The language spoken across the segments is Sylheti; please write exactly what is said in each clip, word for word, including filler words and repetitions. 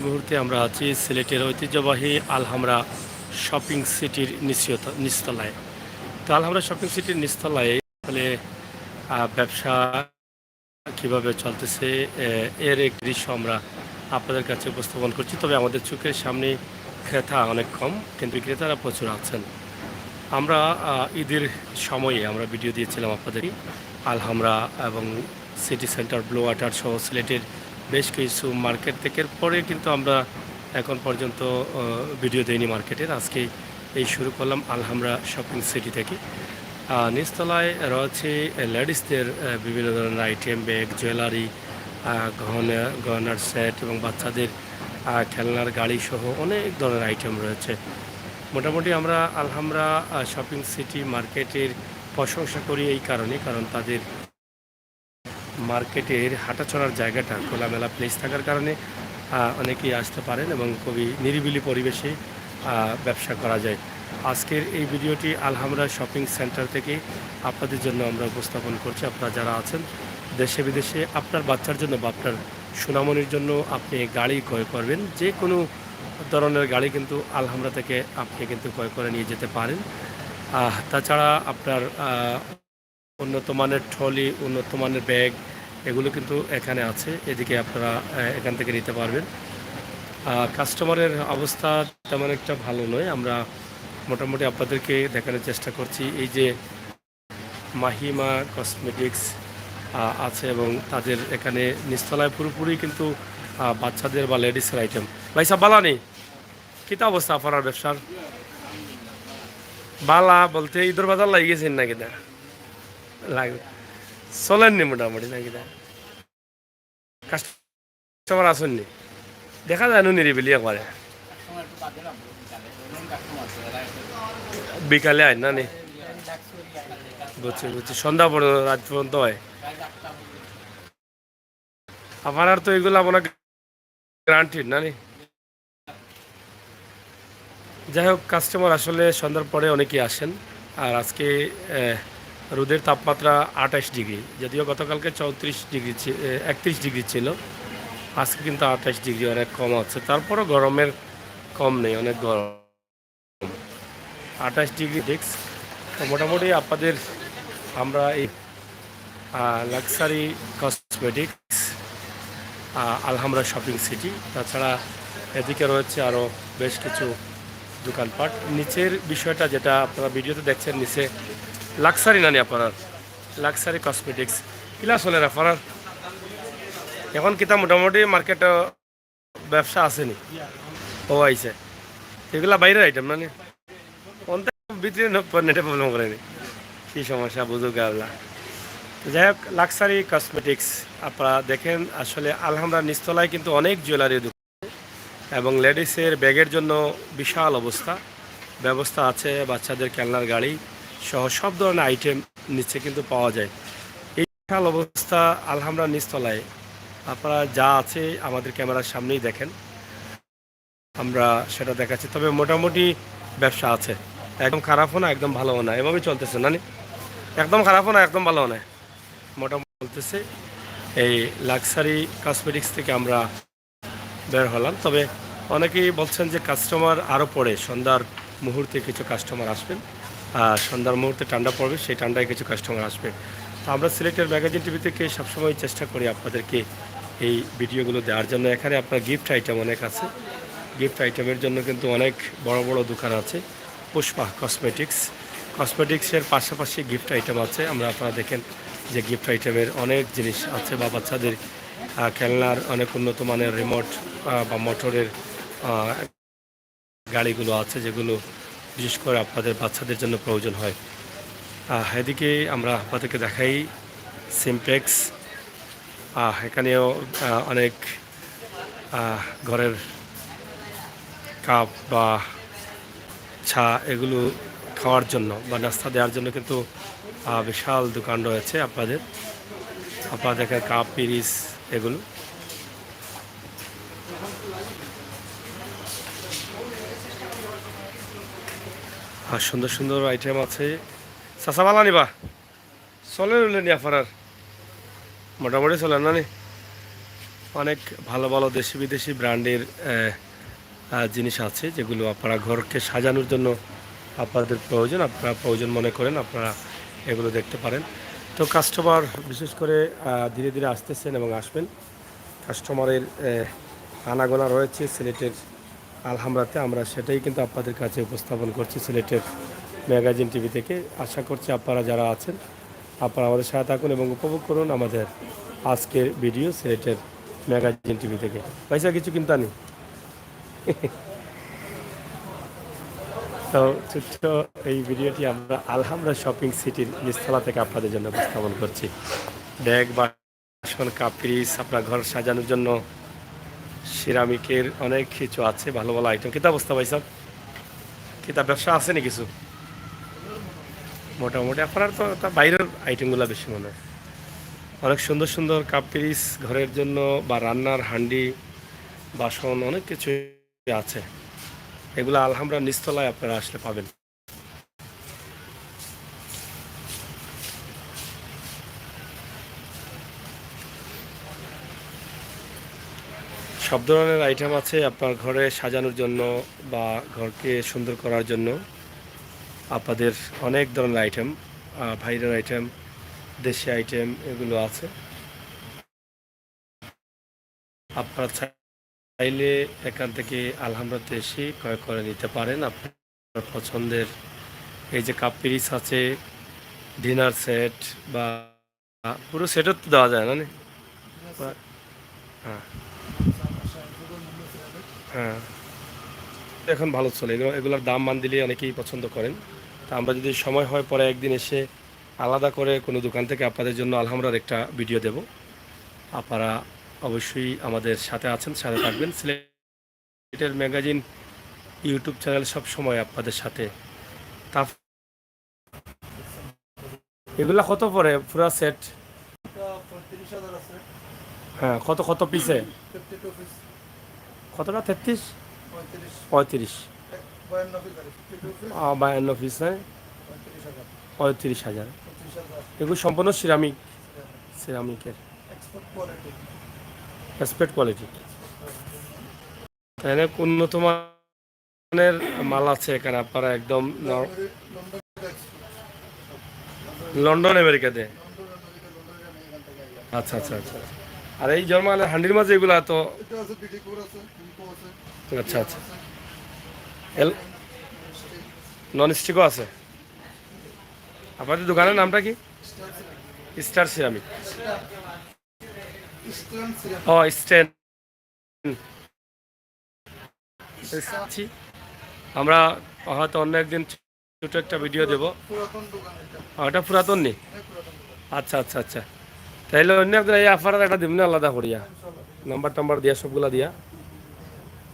মুহূর্তে আমরা আছি সিলেটের ঐতিহ্যবাহী আলহামরা শপিং সিটির নিচত-, নিচতলায়। তো আলহামরা শপিং সিটির নিচতলায় আসলে, আহ, ব্যবসা কিভাবে চলতেছে, এ, এর এক দৃশ্য আমরা আপনাদের কাছে উপস্থাপন করছি। তবে আমাদের চোখের সামনে ক্রেতা অনেক কম, কিন্তু বিক্রেতারা প্রচুর আছেন। আমরা, আহ, ঈদের সময়ে আমরা ভিডিও দিয়েছিলাম আপনাদের আলহামরা এবং সিটি সেন্টার, ব্লু ওয়াটার সহ সিলেটের বেশ কিছু মার্কেট থেকে। এরপরে কিন্তু আমরা এখন পর্যন্ত, আহ, ভিডিও দেইনি মার্কেটের। আজকে এই শুরু করলাম আলহামরা শপিং সিটি থেকে। আহ, নিচতলায় রয়েছে, আহ, লেডিসদের, আহ, বিভিন্ন ধরনের আইটেম, ব্যাগ, জুয়েলারি, আহ, গহনা, গহনার সেট এবং বাচ্চাদের, আহ, খেলনার গাড়ি সহ অনেক ধরনের আইটেম রয়েছে। মোটামুটি আমরা আলহামরা, আহ, শপিং সিটি মার্কেটের প্রশংসা করি এই কারণে, কারণ তাদের মার্কেটের হাঁটাচলার জায়গাটা খোলামেলা প্লেস থাকার কারণে, আহ, অনেকেই আসতে পারেন এবং খুবই নিরিবিলি পরিবেশে, আহ, ব্যবসা করা যায়। আজকের এই ভিডিওটি আলহামরা শপিং সেন্টার থেকে আপনাদের জন্য আমরা উপস্থাপন করছি। আপনারা যারা আছেন দেশে বিদেশে, আপনার বাচ্চার জন্য বা আপনার সোনামণির জন্য আপনি গাড়ি ক্রয় করবেন, যে কোনো ধরনের গাড়ি কিন্তু আলহামরা থেকে আপনি কিন্তু ক্রয় করে নিয়ে যেতে পারেন। আহ, তাছাড়া আপনার, আহ, উন্নত মানের ট্রলি, উন্নত মানের ব্যাগ, এগুলো কিন্তু এখানে আছে। এদিকে আপনারা, আহ, এখান থেকে নিতে পারবেন। আহ, কাস্টমারের অবস্থা তেমন একটা ভালো নয়। আমরা মোটামুটি আপনাদেরকে দেখানোর চেষ্টা করছি। এই যে মাহিমা কসমেটিক্স, আহ, আছে এবং তাদের এখানে নিচতলায় পুরোপুরি কিন্তু, আহ, বাচ্চাদের বা লেডিসের আইটেম। ভাই সাহেব, বালা নি? কিতা অবস্থা আপনার ব্যবসার? বালা বলতে ঈদর বাজার লাগি গেছে না কিতা? লাগে। চলেননি মোটামুটি না কিতা? কাস্টমার আসেননি? দেখা যায় না নিরিবিলি একবারে। বিকালে আয় না নি? বুঝছি, বুঝছি। সন্ধ্যা পর্যন্ত, রাত পর্যন্ত হয়। আপনার তো এগুলা মনে হয় গ্যারান্টিড না নি? যাই হোক, কাস্টমার আসলে সন্ধ্যার পরে অনেকেই আসেন। আর আজকে, আহ, রোদের তাপমাত্রা আঠাশ ডিগ্রি, যদিও গতকালকে চৌত্রিশ ডিগ্রি ছি-, আহ, একত্রিশ ডিগ্রি ছিল, আজকে কিন্তু আঠাশ ডিগ্রি, অনেক কম আছে। তারপরও গরমের কম নেই, অনেক গরম। আঠাশ ডিগ্রি ডেস্ক। তো মোটামুটি আপনাদের আমরা এই, আহ, লাক্সারি কসমেটিক্স, আহ, আলহামরা শপিং সিটি, তাছাড়া এদিকে রয়েছে আরও বেশ কিছু দোকানপাট। নিচের বিষয়টা যেটা আপনারা ভিডিওতে দেখছেন, নিচে লাক্সারি নানি আপনার, লাক্সারি কসমেটিক্স, কিলা চলে আপনার? এখন কিতা মোটামুটি মার্কেটে ব্যবসা আছে নি? ও আইছে। এগুলা বাইরের আইটেম না নি? অন্তে ভিতরে ন-, নেটে প্রবলেম করে নি। কি সমস্যা বুঝুক আল্লাহ। তো যাই হোক, লাক্সারি কসমেটিক্স আপনারা দেখেন, আসলে আলহামরা নিচতলায় কিন্তু অনেক জুয়েলারি দোকান এবং লেডিসের ব্যাগের জন্য বিশাল অবস্থা, ব্যবস্থা আছে, বাচ্চাদের খেলনার গাড়ি সহ সব ধরনের আইটেম নিচে কিন্তু পাওয়া যায়। এই বিশাল অবস্থা আলহামরা নিচতলায়, আপনারা যা আছে আমাদের ক্যামেরার সামনেই দেখেন, আমরা সেটা দেখাচ্ছি। তবে মোটামুটি ব্যবসা আছে, একদম খারাপও না, একদম ভালোও না, এভাবেই চলতেছে নানি। একদম খারাপও না, একদম ভালোও না, মোটামুটি চলতেছে। এই লাক্সারি কসমেটিক্স থেকে আমরা বের হলাম। তবে অনেকেই বলছেন যে কাস্টমার আরও পরে, সন্ধ্যার মুহূর্তে কিছু কাস্টমার আসবেন, আর সন্ধ্যার মুহূর্তে ঠান্ডা পড়বে, সেই ঠান্ডায় কিছু কাস্টমার আসবে। তো আমরা সিলেটের ম্যাগাজিন টিভি থেকে সবসময় চেষ্টা করি আপনাদেরকে এই ভিডিওগুলো দেওয়ার জন্য। এখানে আপনার গিফট আইটেম অনেক আছে, গিফট আইটেমের জন্য কিন্তু অনেক বড় বড় দোকান আছে। পুষ্পা কসমেটিক্স, কসমেটিক্সের পাশাপাশি গিফট আইটেম আছে। আমরা, আপনারা দেখেন যে গিফট আইটেমের অনেক জিনিস আছে, বা বাচ্চাদের, আহ, খেলনার অনেক উন্নত মানের রিমোট, আহ, বা মোটরের, আহ, গাড়িগুলো আছে, যেগুলো বিশেষ করে আপনাদের বাচ্চাদের জন্য প্রয়োজন হয়। আহ, এদিকে আমরা আপনাদেরকে দেখাই সিমপ্লেক্স। আহ, এখানেও, আহ, অনেক, আহ, ঘরের কাপ বা চা এগুলো খাওয়ার জন্য বা নাস্তা দেওয়ার জন্য কিন্তু, আহ, বিশাল দোকান রয়েছে আপনাদের। আপনারা দেখেন কাপ, পিরিচ এগুলো। আর সুন্দর সুন্দর আইটেম আছে। চাচা বালা নিবা? চলে রইলে নি আপনার? মোটামুটি চলে না নি? অনেক ভালো ভালো দেশি বিদেশি ব্র্যান্ডের আহ, আহ, জিনিস আছে, যেগুলো আপনারা ঘরকে সাজানোর জন্য আপনাদের প্রয়োজন, আপনারা প্রয়োজন মনে করেন, আপনারা এগুলো দেখতে পারেন। তো কাস্টমার বিশেষ করে আহ, ধীরে ধীরে আসতেছেন এবং আসবেন। কাস্টমারের আহ, আনাগোনা রয়েছে সিলেটের আলহামরাতে, আমরা সেটাই কিন্তু আপনাদের কাছে উপস্থাপন করছি সিলেটের ম্যাগাজিন টিভি থেকে। আশা করছি আপনারা যারা আছেন, আপনারা আমাদের সাথে থাকুন এবং উপভোগ করুন আমাদের আজকের ভিডিও সিলেটের ম্যাগাজিন টিভি থেকে। পয়সা কিছু কিনতা নি। তো ছোট্ট এই ভিডিওটি আমরা আলহামরা শপিং সিটির নিচতলা থেকে আপনাদের জন্য উপস্থাপন করছি। ব্যাগ, বাসন, কাপ পিরিচ, আপনার ঘর সাজানোর জন্য সিরামিকের অনেক কিছু আছে, ভালো ভালো আইটেম। কিতা অবস্থা ভাই সাহেব, কিতা ব্যবসা আছে নি কিছু? মোটামুটি। আপনার তো তা বাইরের আইটেমগুলো বেশি মনে হয়। অনেক সুন্দর সুন্দর কাপ পিরিচ ঘরের জন্য বা রান্নার হান্ডি, বাসন, অনেক কিছু আছে। এগুলো আলহামরা নিচতলায় আপনারা আসলে পাবেন। সব ধরনের আইটেম আছে আপনার ঘরে সাজানোর জন্য বা ঘরকে সুন্দর করার জন্য। আপনাদের অনেক ধরনের আইটেম, বাইরের আইটেম, দেশি আইটেম, এগুলো আছে। আপনারা চাইলে এখান থেকে আলহামরাতে এসে ক্রয় করে নিতে পারেন আপনার পছন্দের। এই যে কাপ পিরিচ আছে, ডিনার সেট বা পুরো সেটও তো দেওয়া যায় না নি? হ্যাঁ, হ্যাঁ, এখন ভালো চলে। এগুলো, এগুলোর দাম মান দিলে অনেকেই পছন্দ করেন। তা আমরা যদি সময় হয়, পরে একদিন এসে আলাদা করে কোনো দোকান থেকে আপনাদের জন্য আলহামরার একটা ভিডিও দেব। আপনারা অবশ্যই আমাদের সাথে আছেন, সাথে থাকবেন। সিলেটের ম্যাগাজিন ইউটিউব চ্যানেল সব সময় আপনাদের সাথে। তা এগুলা কত পড়ে পুরা সেট? এটা পঁয়ত্রিশ হাজার আছে। হ্যাঁ, কত, কত পিসে? Fifty two piece. কতটা? তেত্রিশ? পঁয়ত্রিশ। পঁয়ত্রিশ। এক, বায়ান্ন পিস আর কি। Fifty two piece. আহ, বায়ান্ন পিস, হ্যাঁ? পঁয়ত্রিশ হাজার। পঁয়ত্রিশ হাজার। পঁয়ত্রিশ হাজার। এগুলো সম্পূর্ণ সিরামিক, সিরামিকের। Export quality. Export quality. এখানে উন্নত মানের মাল আছে এখানে, আপনারা একদম ন-, লন্ডন, আমেরিকাতে। আচ্ছা, আচ্ছা, আচ্ছা। আর এই জন্মালের হান্ডির মাঝে এগুলা তো। এটা আছে, বিডি কোর আছে, ইনকো আছে। আচ্ছা, আচ্ছা। এল-, নন স্টিকও আছে। আপনাদের দোকানের নামটা কি? Star ceramic. Star ceramic. Star ceramic. ও, স্ট্যান। আচ্ছা। আমরা হয়তো অন্য একদিন ছোট একটা ভিডিও দেব। পুরাতন দোকান এটা। ও, এটা পুরাতন নি? হ্যাঁ, পুরাতন দোকান। আচ্ছা, আচ্ছা, আচ্ছা। তাইলে অন্য একদিন এই অফার একটা দিবেন আলাদা করিয়া, ইনশাআল্লাহ। নাম্বার টাম্বার দিয়া, সবগুলা দিয়া।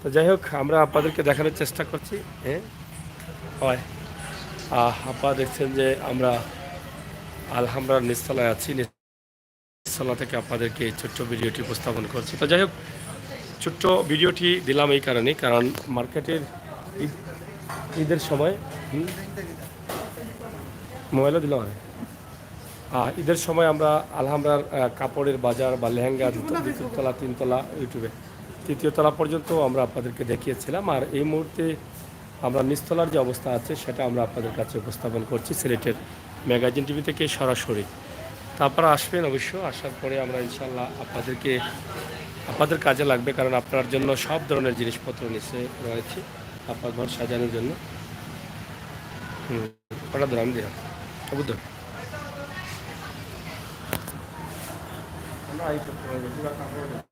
তো যাই হোক, আমরা আপনাদেরকে দেখানোর চেষ্টা করছি। হ্যাঁ, হয়। আহ, আপনারা দেখছেন যে আমরা আলহামরার নিচতলায় আছি। নিচতলা থেকে আপনাদেরকে এই ছোট্ট ভিডিওটি উপস্থাপন করছি। তো যাই হোক, ছোট্ট ভিডিওটি দিলাম এই কারণে, কারণ মার্কেটের ঈদ, ঈদের সময়, হুম, মোবাইলও দিলাম আরে। আহ, ঈদের সময় আমরা আলহামরার, আহ, কাপড়ের বাজার বা লেহেঙ্গা দ্বিতীয়, দ্বিতীয় তলা, তিনতলা, ইউটিউবে তৃতীয় তলা পর্যন্ত আমরা আপনাদেরকে দেখিয়েছিলাম। আর এই মুহূর্তে আমরা নিচতলার যে অবস্থা আছে, সেটা আমরা আপনাদের কাছে উপস্থাপন করছি সিলেটের ম্যাগাজিন টিভি থেকে সরাসরি। তো আপনারা আসবেন অবশ্য, আসার পরে আমরা ইনশাল্লাহ আপনাদেরকে, আপনাদের কাজে লাগবে, কারণ আপনার জন্য সব ধরনের জিনিসপত্র নিচে রয়েছে আপনার ঘর সাজানোর জন্য। হুম, ওটা ধরো, আমি দিলাম। বুঝতে আমরা এই সব ধরনের পুরা কাপড়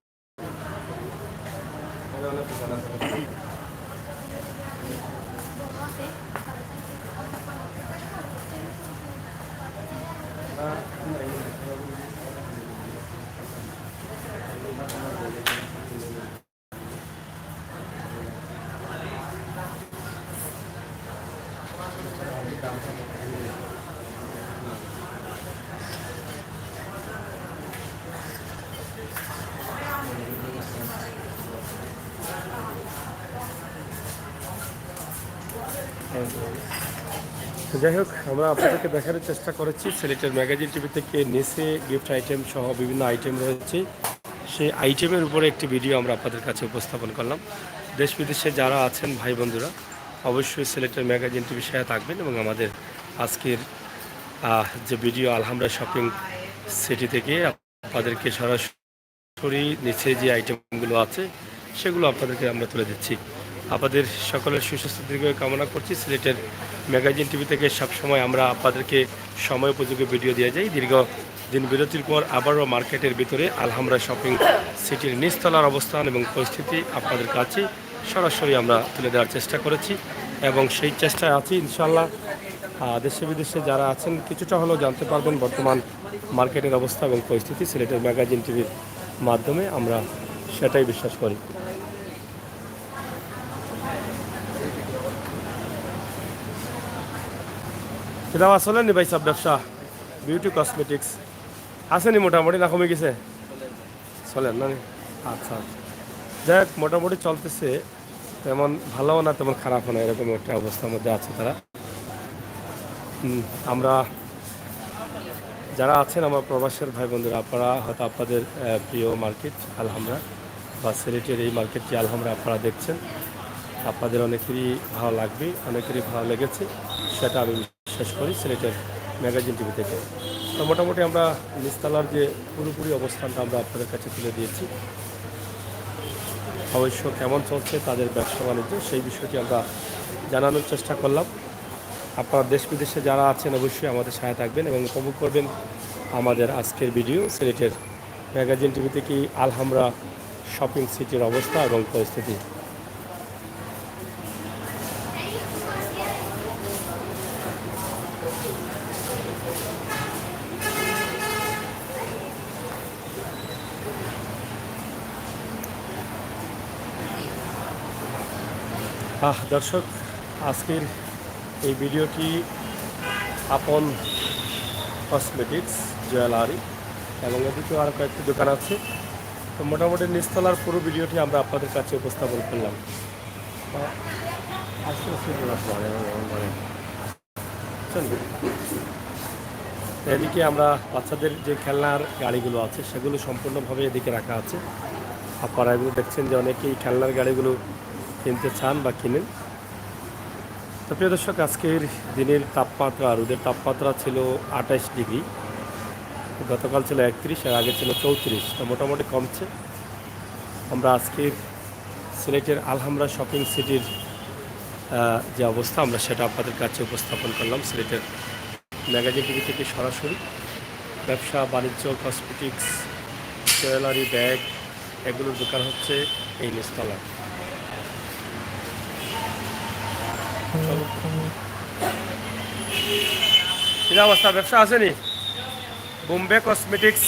তো যাই হোক, আমরা আপনাদেরকে দেখানোর চেষ্টা করেছি সিলেটের ম্যাগাজিন টিভি থেকে নিচে গিফট আইটেম সহ বিভিন্ন আইটেম রয়েছে। সেই আইটেমের উপরে একটি ভিডিও আমরা আপনাদের কাছে উপস্থাপন করলাম। দেশ বিদেশে যারা আছেন ভাই বন্ধুরা, অবশ্যই সিলেটের ম্যাগাজিন টিভির সাথে থাকবেন এবং আমাদের আজকের, আহ, যে ভিডিও আলহামরা শপিং সিটি থেকে আপনাদেরকে সরাসরি নিচে যে আইটেমগুলো আছে সেগুলো আপনাদেরকে আমরা তুলে দিচ্ছি। আপনাদের সকলের সুস্বাস্থ্য দীর্ঘ কামনা করছি। সিলেটের ম্যাগাজিন টিভি থেকে সবসময় আমরা আপনাদেরকে সময় উপযোগী ভিডিও দিয়ে যাই। দীর্ঘ দিন বিরতির পর আবারও মার্কেটের ভিতরে আলহামরা শপিং সিটির নিচতলার অবস্থান এবং পরিস্থিতি আপনাদের কাছে সরাসরি আমরা তুলে দেওয়ার চেষ্টা করেছি এবং সেই চেষ্টায় আছি ইনশাআল্লাহ। আহ, দেশে বিদেশে যারা আছেন কিছুটা হলেও জানতে পারবেন বর্তমান মার্কেটের অবস্থা এবং পরিস্থিতি সিলেটের ম্যাগাজিন টিভির মাধ্যমে, আমরা সেটাই বিশ্বাস করি। কিতা বা চলেনি ভাই সাব ব্যবসা? বিউটি কসমেটিক্স আছেনি মোটামুটি, না কমে গেছে? চলেন না নি? আচ্ছা, আচ্ছা। যাই হোক, মোটামুটি চলতেছে, তেমন ভালোও না তেমন খারাপও না, এরকম একটা অবস্থার মধ্যে আছে তারা। হুম, আমরা যারা আছেন আমার প্রবাসের ভাই বন্ধুরা, আপনারা হয়তো আপনাদের, আহ, প্রিয় মার্কেট আলহামরা বা সিলেটের এই মার্কেটটি আলহামরা আপনারা দেখছেন, আপনাদের অনেকেরই ভালো লাগবে, অনেকেরই ভালো লেগেছে, সেটা আমি বিশ্বাস করি সিলেটের ম্যাগাজিন টিভি থেকে। তো মোটামুটি আমরা নিচতলার যে পুরোপুরি অবস্থানটা আমরা আপনাদের কাছে তুলে দিয়েছি। অবশ্য কেমন চলছে তাদের ব্যবসা বাণিজ্য, সেই বিষয়টি আমরা জানানোর চেষ্টা করলাম। আপনারা দেশ বিদেশে যারা আছেন অবশ্যই আমাদের সাথে থাকবেন এবং উপভোগ করবেন আমাদের আজকের ভিডিও সিলেটের ম্যাগাজিন টিভি থেকে আলহামরা শপিং সিটির অবস্থা এবং পরিস্থিতি। আহ, দর্শক, আজকের এই ভিডিওটি আপন কসমেটিক্স জুয়েলারি এবং এদিকেও আরও কয়েকটি দোকান আছে। তো মোটামুটি নিচতলার পুরো ভিডিওটি আমরা আপনাদের কাছে উপস্থাপন করলাম। আহ, আস্তে আস্তে এগুলো আসবো, অনেক, অনেক, অনেক। বুঝছেন? এদিকে আমরা বাচ্চাদের যে খেলনার গাড়িগুলো আছে সেগুলো সম্পূর্ণভাবে এদিকে রাখা আছে। আপনারা এগুলো দেখছেন যে অনেকেই খেলনার গাড়িগুলো কিনতে চান বা কিনেন। তো প্রিয় দর্শক, আজকের দিনের তাপমাত্রা, রোদের তাপমাত্রা ছিল আঠাশ ডিগ্রি, গতকাল ছিল একত্রিশ, আর আগে ছিল চৌত্রিশ। তো মোটামুটি কমছে। আমরা আজকের সিলেটের আলহামরা শপিং সিটির, আহ, যে অবস্থা, আমরা সেটা আপনাদের কাছে উপস্থাপন করলাম সিলেটের ম্যাগাজিন টিভি থেকে সরাসরি। ব্যবসা বাণিজ্য, কসমেটিক্স, জুয়েলারি, ব্যাগ, এগুলোর দোকান হচ্ছে এই নিচতলা। কিতা অবস্থা, ব্যবসা আছেনি? বোম্বে কসমেটিক্স,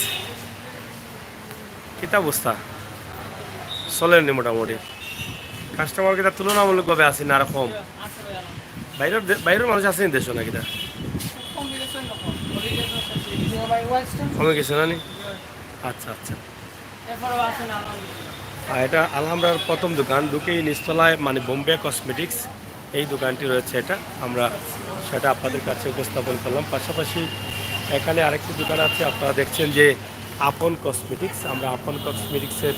কিতা অবস্থা? চলেনি মোটামুটি। কাস্টমার কিতা তুলনামূলকভাবে আছে না আর কম? বাইরের দে-, বাইরের মানুষ আছেনি দেশো না কিতা? কমে গেছে না নি? আচ্ছা, আচ্ছা। আর এটা আলহামরার প্রথম দোকান, ঢুকেই নিচতলায় মানে বোম্বে কসমেটিক্স, এই দোকানটি রয়েছে। এটা আমরা সেটা আপনাদের কাছে উপস্থাপন করলাম। পাশাপাশি এখানে আরেকটি দোকান আছে, আপনারা দেখছেন যে আপন কসমেটিক্স। আমরা আপন কসমেটিক্সের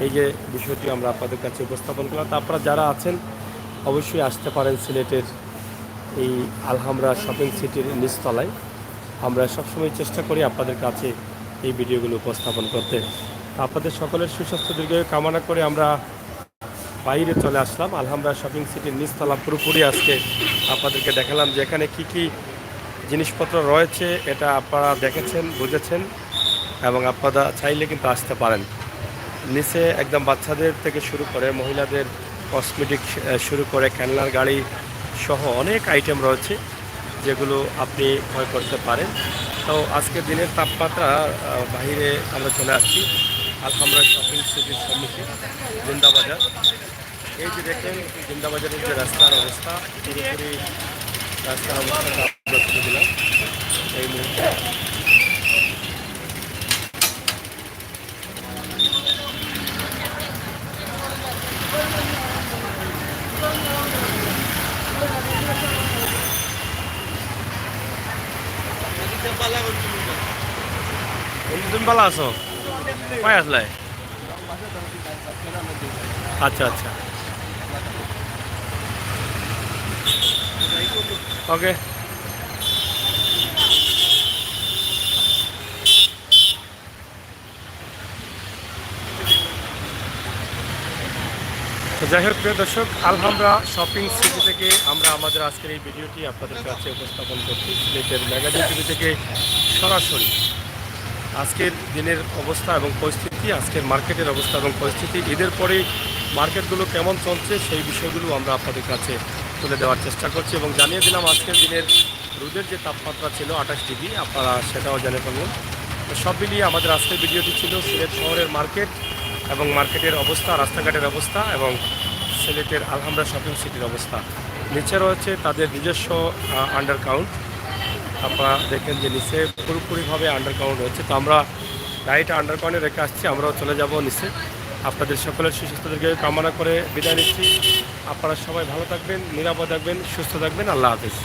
এই যে বিষয়টি আমরা আপনাদের কাছে উপস্থাপন করলাম। তো আপনারা যারা আছেন অবশ্যই আসতে পারেন সিলেটের এই আলহামরা শপিং সিটির নিচতলায়। আমরা সবসময় চেষ্টা করি আপনাদের কাছে এই ভিডিওগুলো উপস্থাপন করতে। তো আপনাদের সকলের সুস্বাস্থ্য দীর্ঘায়ু কামনা করে আমরা বাইরে চলে আসলাম। আলহামরা শপিং সিটির নিচতলা পুরোপুরি আজকে আপনাদেরকে দেখালাম যে এখানে কি কি জিনিসপত্র রয়েছে, এটা আপনারা দেখেছেন, বুঝেছেন এবং আপনারা চাইলে কিন্তু আসতে পারেন। নিচে একদম বাচ্চাদের থেকে শুরু করে মহিলাদের কসমেটিক, আহ, শুরু করে খেলনার গাড়ি সহ অনেক আইটেম রয়েছে, যেগুলো আপনি ক্রয় করতে পারেন। তো আজকে দিনের তাপমাত্রা, আহ, বাইরে আমরা চলে আসছি আলহামরা শপিং সিটির সম্মুখে, জিন্দাবাজার। এই যে দেখেন জিন্দাবাজারের যে রাস্তার অবস্থা, পুরোপুরি রাস্তার অবস্থাটা আমরা তুলে দিলাম এই মুহূর্তে। বন্ধু, তুমি ভালো আছো? কই আসলে? আচ্ছা, আচ্ছা। ওকে। তো যাই হোক, প্রিয় দর্শক, আলহামরা শপিং সিটি থেকে আমরা আমাদের আজকের এই ভিডিওটি আপনাদের কাছে উপস্থাপন করছি সিলেটের ম্যাগাজিন টিভি থেকে সরাসরি। আজকের দিনের অবস্থা এবং পরিস্থিতি, আজকের মার্কেটের অবস্থা এবং পরিস্থিতি, ঈদের পরে মার্কেটগুলো কেমন চলছে, সেই বিষয়গুলো আমরা আপনাদের কাছে তুলে দেওয়ার চেষ্টা করছি। এবং জানিয়ে দিলাম, আজকের দিনের রোদের যে তাপমাত্রা ছিল আঠাশ ডিগ্রি, আপনারা সেটাও জেনে ফেললেন। তো সব মিলিয়ে আমাদের আজকের ভিডিওটি ছিল সিলেট শহরের মার্কেট এবং মার্কেটের অবস্থা, রাস্তাঘাটের অবস্থা এবং সিলেটের আলহামরা শপিং সিটির অবস্থা। নিচে রয়েছে তাদের নিজস্ব আন্ডারগ্রাউন্ড। আপনারা দেখেন যে নিচে পুরোপুরিভাবে আন্ডারগ্রাউন্ড হচ্ছে। তো আমরা গাড়িটা আন্ডারগ্রাউন্ডে রেখে আসছি, আমরাও চলে যাব নিচে। আপনাদের সকলের সুস্বাস্থ্য দীর্ঘায়ু কামনা করে বিদায় নিচ্ছি। আপনারা সবাই ভালো থাকবেন, নিরাপদ থাকবেন, সুস্থ থাকবেন। আল্লাহ হাফিজ।